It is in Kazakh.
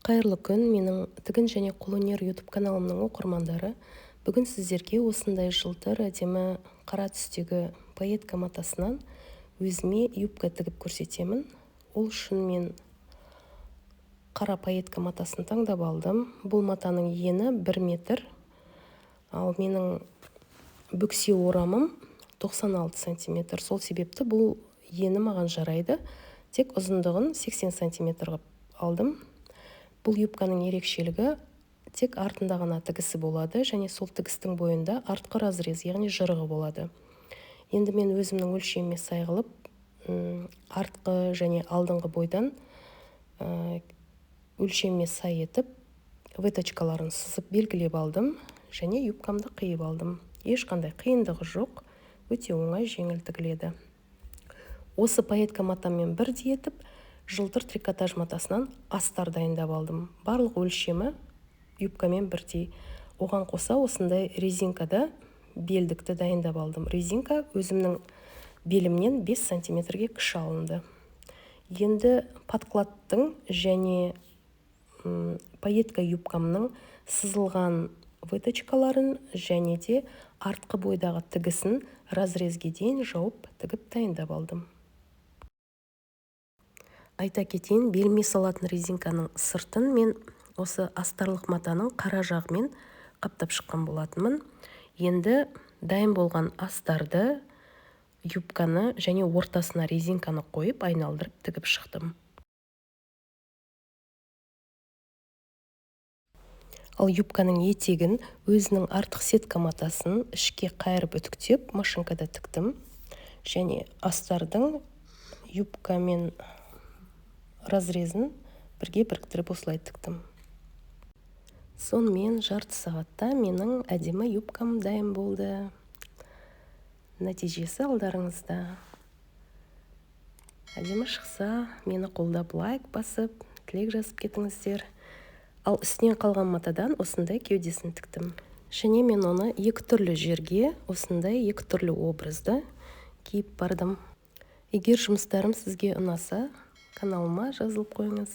Қайырлы күн, менің тігін және қолөнер YouTube каналымның оқырмандары. Бүгін сіздерге осындай жылтыр, әдемі қара түстегі пайетка матасынан өзіме юбка тігіп көрсетемін. Ол үшін мен қара пайетка матасын таңдап алдым. Бұл матаның ені 1 метр, ал менің бөксе орамым 96 сантиметр. Сол себепті бұл ені маған жарайды. Тек ұзындығын 80 сантиметр қылып алдым. Бұл юбканың ерекшелігі тек артында ғана тігісі болады және сол тігістің бойында артқы разрез, яғни жырығы болады. Енді мен өзімнің өлшеміме сай қылып, артқы және алдыңғы бойдан өлшеміме сай етіп выточкаларын сызып белгілеп алдым және юбкамды қиып алдым. Ешқандай қиындығы жоқ, өте оңай, жеңіл тігіледі. Осы пайетка матамен бірдей етіп жылтыр трикотаж матасынан астар дайындап алдым. Барлық өлшемі юбкамен бірдей. Оған қоса осындай резинкада белдікті дайындап алдым. Резинка өзімнің белімнен 5 сантиметрге кіші алынды. Енді подкладтың және пайетка юбкамның сызылған выточкаларын және де артқы бойдағы тігісін разрезге дейін жауып тігіп дайындап алдым. Айта кетейін, беліме салатын резинканың сыртын мен осы астарлық матаның қара жағымен қаптап шыққан болатынмын. Енді дайын болған астарды, юбканы және ортасына резинканы қойып айналдырып тігіп шықтым. Ал юбканың етегін өзінің артық сетка матасын ішке қайырып үтіктеп машинкада тіктім. Және астардың юбка мен разрезін бірге біріктіріп осылай тіктім. Сонымен жарты сағатта менің әдемі юбкам дайын болды. Нәтижесі алдарыңызда. Әдемі шықса, мені қолдап лайк басып, тілек жазып кетіңіздер. Ал үстінен қалған матадан осындай кеудесін тіктім. Және мен оны екі түрлі жерге, осындай екі түрлі образда киіп бардым. Егер жұмыстарым сізге ұнаса, каналыма жазылып қойыңыз.